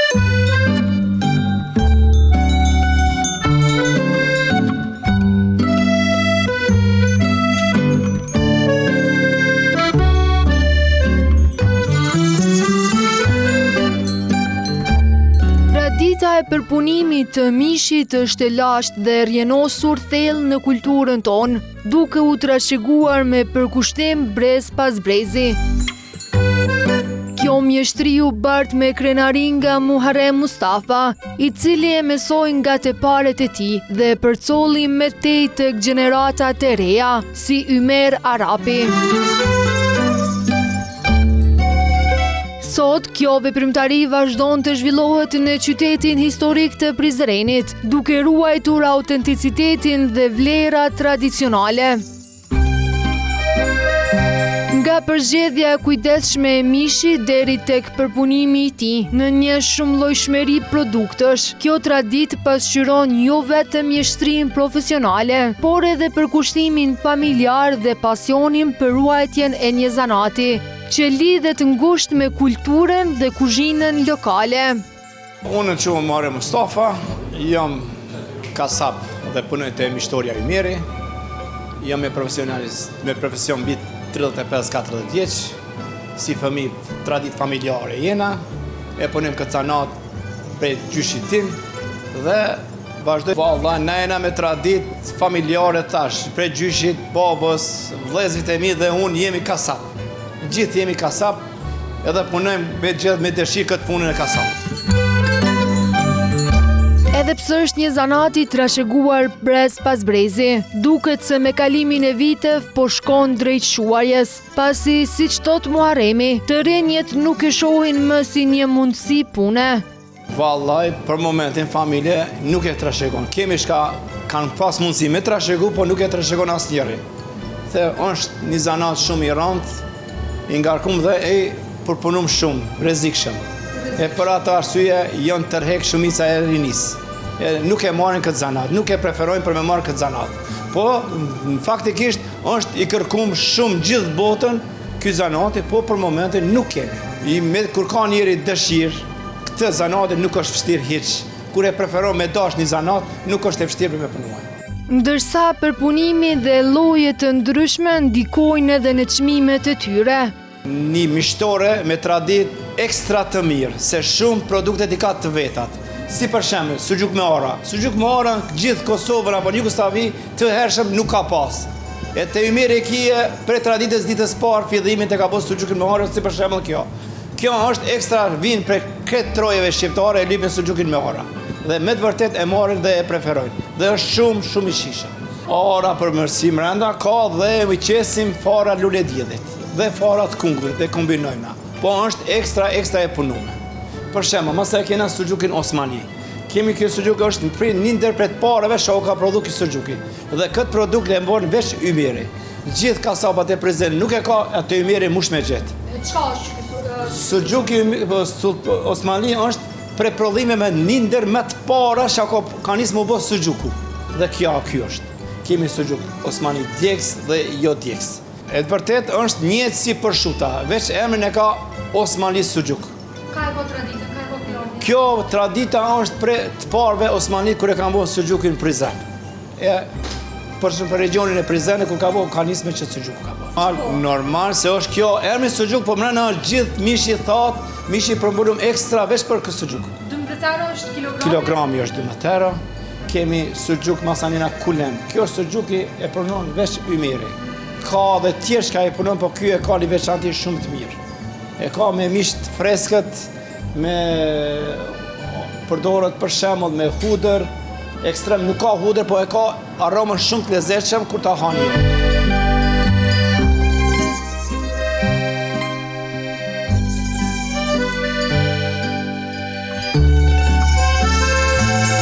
Tradita e përpunimit të mishit është e lashtë dhe e rrënjosur thellë në kulturën tonë, duke u trashëguar me përkushtim brez pas brezi. Kjo mjeshtri u bart me krenari nga Muharrem Mustafa, i cili e mësoi nga të parët e tij dhe e përcolli më tej tek gjeneratat e reja, si Ymer Arapi. Sot, kjo veprimtari vazhdon të zhvillohet në qytetin historik të Prizrenit, duke ruajtur autenticitetin dhe vlerat tradicionale. Nga përzgjedhja e kujdesshme e mishit deri tek përpunimi i tij në një shumëllojshmëri produktesh, kjo traditë pasqyron jo vetëm mjeshtërinë profesionale, por edhe përkushtimin familjar dhe pasionin për ruajtjen e një zanati, që lidhet ngushtë me kulturën dhe kuzhinën lokale. Unë quhem Muharrem Mustafa, jam kasap dhe punoj te mishtorja Ymeri. Jam me profesionalist, me profesion mbi 35-40 vjeç, si fëmijë traditë familjare jena, e punojmë këtë zanat prej gjyshit tim dhe vazhdoj. Valla, na jena me traditë familjare tash, prej gjyshit, babës, vëllezërit e mi dhe unë jemi kasap. Gjithë jemi kasap, Edhe punojmë me gjithë me dëshirë këtë punën e kasapit. Edhe pse është një zanat i trashëguar brez pas brezi, duket se me kalimin e viteve po shkon drejt shuarjes, pasi siç thotë Muharremi, të rinjtë nuk e shohin më si një mundësi pune. Vallaj, për momentin familje nuk e trashëgon. Kemi shka kanë pas mundësi me trashëgu, po nuk e trashëgon asnjëri. Se është një zanat shumë i rëndë, i ngarkum dhe i përpunum shumë, rrezikshëm. E për atë arsye janë tërhek shumica e rinisë. E nuk e marrin këtë zanat, nuk e preferojnë për me marrë këtë zanat. Po, në faktikisht, është i kërkum shumë gjithë botën ky zanati, po për momentin nuk kemi. I me, kur ka njeri dëshirë, Këtë zanatin nuk është vështirë hiç. Kur e preferon me dash një zanat, nuk është e vështirë për me punue. Ndërsa përpunimi dhe lloje të ndryshme ndikojnë edhe në çmimet e tyre. Një mishtore me traditë ekstra të mirë, se shumë produktet i ka të vetat. Si për shembull, suxhuk me arra. Suxhuk me arra në gjithë Kosovën apo në Jugosllavi të hershëm nuk ka pas. E te Ymeri e kije prej traditës ditës parë fillimin e ka bo suxhukin me arra, si për shembull kjo. Kjo është ekstra vijnë prej krejt trojeve shqiptare e lypin suxhukin me arra. Dhe me të vërtet e marrin dhe e preferojnë. Dhe është shumë shumë i shijshëm. Arra për mërsi mrenda ka dhe i qesim fara lulediellit dhe fara të kungullit dhe kombinojmë. Po është ekstra ekstra e punume. Për shembull, masa e kena suxhukin osmani. Kemi kjo suxhuk është prej një ndër prej të parëve që u ka prodhu ky suxhuki. Dhe këtë produkt e mbon veç Ymeri. Gjithë kasapat e Prizrenit nuk e ka e te Ymeri mush me gjetë. Çka është ky suxhuki po, Osmani është prej prodhimeve një ndër më të para që ka, ka nisë me u bo suxhuku. Dhe kjo, kjo është. Kemi suxhuk Osmani djegs dhe jo djegs. E të vërtet është njëjtë si përshuta, veç emrin e ka Osmani suxhuk. Ka e ka traditën, ka e ka kjo? Kjo tradita është prej të parëve Osmani kur e kanë bo suxhukin Prizren. E për shumë për regionin e Prizrenit kur ka bo, ka nisë me qëtë suxhuk ka bo. Normal, normal se është kjo emri suxhuk, po mrena është gjithë mishi i thatë, mishi i përmbulum ekstra veç për këtë suxhuk. 12 euro është kilogrami? Kilogrami është 12 euro. Kemi suxhuk masanina kulen. Kjo është suxhuki e punon veç Ymeri. Ka dhe tjerë çka e punon, po ky e ka një veçanti shumë të mirë. E ka me mish të freskët, me përdoret për shembull me hudër, ekstrem nuk ka hudër, po e ka aromën shumë të lezetshëm kur ta hani.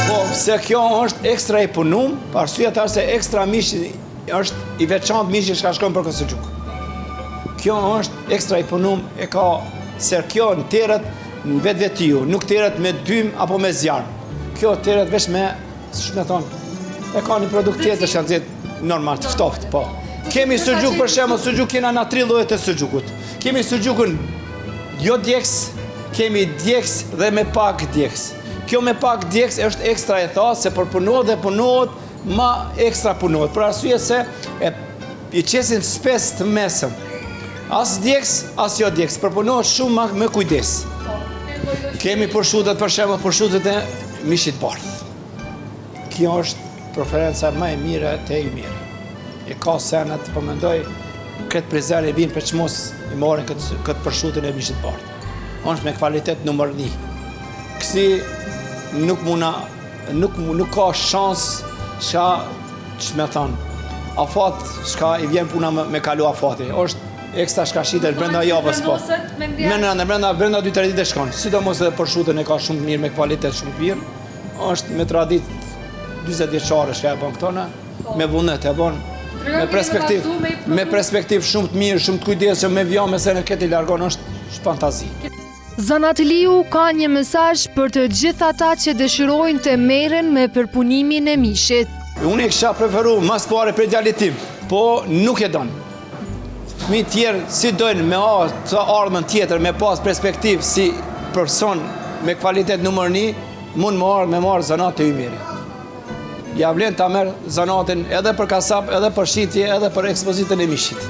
Po, se kjo është ekstra i punum, për arsye atë se ekstra mishi është i veçantë mishi që ka shkon për këtë suxhuk. Kjo është ekstra i punum, e ka se kjo në teret në vetvetiu, nuk teret me dym apo me zjarm. Kjo teret veç me, si me thonë, e ka një produkt tjetër që janë normal të ftoftë, po. Kemi suxhuk për shembull, suxhuk kena na tri lloje të suxhukut. Kemi suxhukun jo djegs, Kemi djeks dhe me pak djeks. Kjo me pak djeks është ekstra e thatë se përpunohet dhe punohet ma ekstra punohet. Për arsye se e i qesim spec të mesëm. As djeks, as jo djeks. Përpunohet shumë ma me kujdes. Kemi përshutet, për shembull, përshutet e mishit bardhë. Kjo është preferenca më e mire te Ymeri. E ka senet, po mendoj, këtë Prizren e vinë për çmos i marrin këtë, këtë përshutën e mishit bardhë. Është me kvalitet numër një. Kësi nuk muna, nuk, nuk ka shans çka, që me thonë, afat, çka i vjen puna me, me kalu afati. është ekstra çka shitet brenda javës, po. Me në brenda, brenda 2-3 ditë shkon. Sidomos edhe përshutën e ka shumë mirë, me kvalitet shumë mirë. Është me traditë 40 vjeçare çka e bën këto në, po. me vullnet e bën. Me perspektiv, me perspektiv shumë të mirë, shumë të kujdesshëm, me vjo, me se në këtë i largon, është fantazi. Zanatliu ka një mesazh për të gjithë ata që dëshirojnë të merren me përpunimin e mishit. Unë e kisha preferu mas pare prej djalit tim, po nuk e don. Fëmijët tjerë si dojnë me a të ardhmen tjetër, me pas perspektiv si person me kvalitet numër një, mund me ardhë me marrë zanat te Ymeri. Ja vlen ta merr zanatin edhe për kasap, edhe për shitje, edhe për ekspozitën e mishit.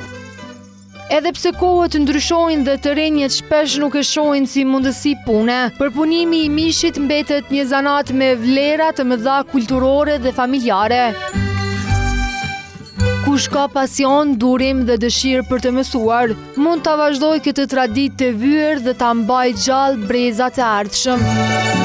Edhe pse kohët ndryshojnë dhe të rinjët shpesh nuk e shohin si mundësi pune, përpunimi i mishit mbetet një zanat me vlera të mëdha kulturore dhe familjare. Kush ka pasion, durim dhe dëshirë për të mësuar, mund ta vazhdojë këtë traditë të vyer dhe ta mbajë gjallë brezat e ardhshëm.